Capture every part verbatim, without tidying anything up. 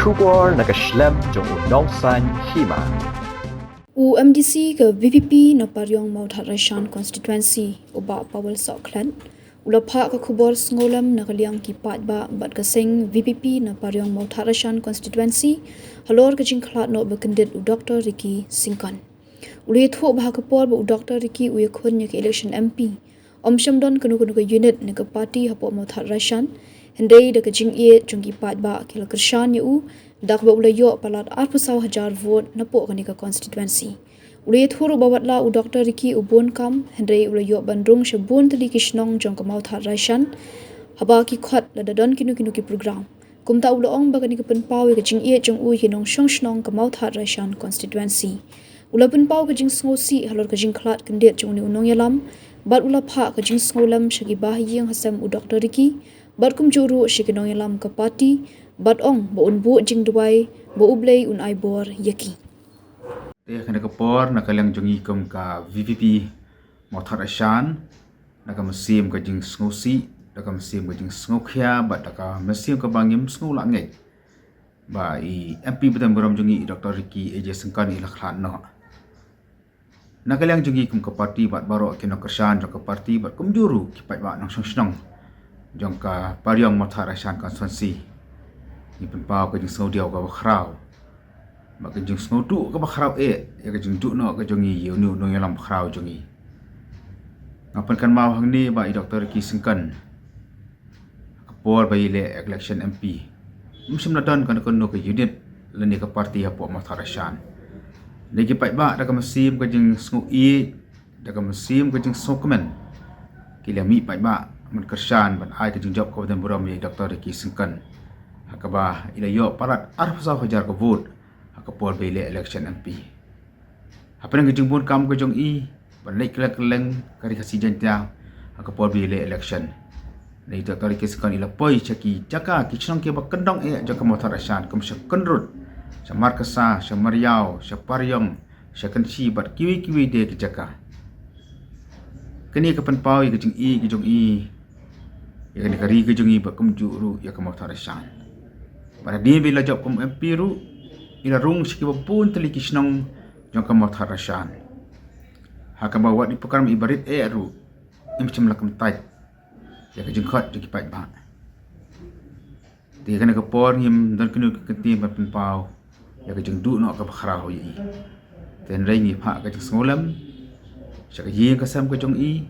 Khubor na ka shlem jong u Nongsaiñ Hima. U M D C ka V P P na Pariong Mawthadraishan Constituency, u Bah Pawel Sohkhlet, u la phah ka khubor sngewlem na ka liang ki paidbah bad ka seng V P P na Pariong Mawthadraishan Constituency halor ka jingkhlad noh ba kyndit u Doctor Ricky Syngkon. U la ïathuh ba ha ka por ba u Doctor Ricky u ïakhun ïa ka election M P, ym shym don kano kano ka unit ne ka party hapoh Mawthadraishan, hynrei da ka jingïeit jong ki paidbah ki la kyrshan ïa u, da kaba u la ïoh palat arphew saw hajar vote napoh kane ka constituency. U la ïathuh ruh ba wat la u Doctor Ricky u bun kam, hynrei u la ïoh ban rung sha bun tylli ki shnong jong ka Mawthadraishan, haba ki khot lada don kino kino ki program. Kumta u la ong ba kane ka pynpaw ïa ka jingïeit jong u ïa ki nongshong shnong ka Mawthadraishan Constituency. U la pynpaw ka jingsngewsih halor ka jingkhlad kyndit jong une u nongïalam, bad u la phah ka jingsngewlem sha ki bahaïing hasem u Doctor Ricky, bad kumjuh ruh sha ki nongïalam ka party, bad ong ba un buh jingduwai ba U Blei un ai bor ïa ki. Te ha kane ka por na ka liang jong ngi kum ka V P P Mawthadraishan, na ka mynsiem ka jingsngewsih, da ka mynsiem ka jingsngewkhia, bad da ka mynsiem kaba ngim sngew lah ngeit ba i M P ba don burom jong ngi i Doctor Ricky A J Syngkon i la khlad noh. Na ka liang jong ngi kum ka party bad baroh ki nongkyrshan jong ka party bad kumjuh ruh ki paidbah nongshong shnong jong ka Pariong Mawthadraishan Constituency, ngi pynpaw ka jingsngewdiaw kaba khraw, bad ka jingsngewduh kaba khraw eh ïa ka jingduh noh ka jong ngi ïa une u nongïalam ba khraw jong ngi. Nga pynkynmaw hangne ba i Doctor Ricky Syngkon, ka por ba i leh election M P, ym shym la don kano kano ka unit lane ka party hapoh Mawthadraishan. Hynrei ki paidbah da ka mynsiem ka jingsngewsih, da ka mynsiem ka jingsngewkmen, ki la mih paidbah ban kyrshan ban ai ka jingjop kaba don burom ïa i Doctor Ricky Syngkon, ha kaba i la ïoh palat arphew saw hajar ka vote ha ka por ba i leh election M P. Hapdeng ka jingbun kam ka jong i ban leit kylleng kylleng ka Ri Khasi Jaiñtia ha ka por ba i leh election, i Doctor Ricky Syngkon i la poi sha ki jaka ki shnong kiba kyndong eh jong ka Mawthadraishan, kum sha Kynrut, sha Markasa, sha Mariaw, sha Pariong, sha Kynshi bad kiwei kiwei de ki jaka. Kane ka pynpaw ïa ka jingïeit ka jong i ïa kane ka ri ka jong i bad kumjuh ruh ïa ka Mawthadraishan. Bad hadien ba i la jop kum M P ruh, i la rung sha kiba bun tylli ki shnong jong ka Mawthadraishan, ha kaba wat i program iba rit eh ruh im shym la kyntait ïa ka jingkhot jong ki paidbah. Te kane ka por ngim don kano ka kyntien ban pynpaw ïa ka jingduh noh kaba khraw ïa i. Te hynrei ngi phah ka jingsngewlem sha ka ïing ka sem ka jong i,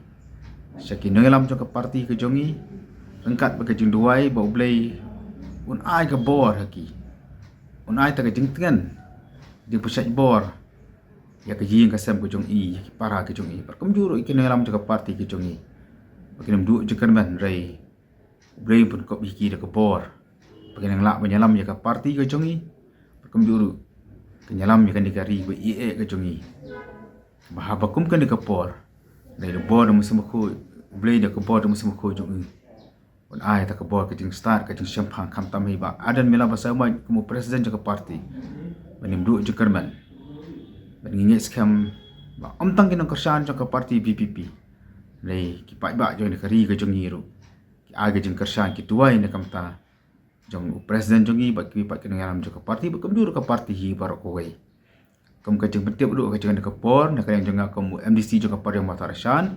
sha ki nongïalam jong ka party ka jong i, ryngkat bad ka jingduwai ba U Blei un ai ka bor ha ki, un ai ta ka jingtngen, jingpynshlur bor ïa ka ïing ka sem ka jong i, ïa ki para ka jong i, bad kumjuh ruh ïa ki nongïalam jong ka party ka jong i, ba kin ym duh jingkyrmen, hynrei U Blei un pynkop ïa ki da ka bor ba kin nang lah ban ïalam ïa ka party ka jong i, bad kumjuh ruh kin ïalam ïa kane ka ri ba ïeit ka jong i. Ba haba kum kane ka por, da ka bor da ka mynsiem bakhuid, U Blei da ka bor da ka mynsiem bakhuid jong u, un ai ta ka bor ka jingstad ka jingshemphang, khamtam hi Bah Ardent Miller Basaiawmoit kum u president jong ka party, ba ngim duh jingkyrmen, ba ngi ngeit skhem ba ym tang ki nongkyrshan jong ka party V P P, hynrei ki paidbah jong ka ri ka jong i ruh ki ai ka jingkyrshan, ki duwai na ka bynta jong u president jong i bad kiwei pat ki nongïalam jong ka party bad kumjuh ruh ka party hi baroh kawei. Kum ka jingpyntip ruh ka jong kane ka por, na ka liang jong nga kum u M D C jong ka Pariong Mawthadraishan,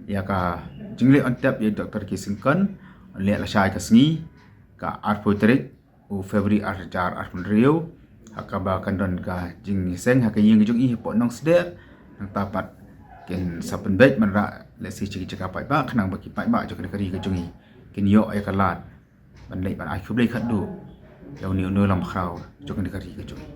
ïa ka jingleh on tap ïa Doctor Ricky Syngkon, leh lashai ka sngi, ka arphew tarik u February arhajar arphew hynriew, ha kaba kan don ka jingïaseng ha ka ïing ka jong i hapoh Nongsder, nangta pat kin sa pynbeit ban rah lehse sha ki jaka paidbah, khnang ba ki paidbah jong kane ka ri ka jong i kin ïoh ïa ka lad ban leit ban ai khublei khatduh ïa une u nongïalam bakhraw jong kane ka ri ka jong i.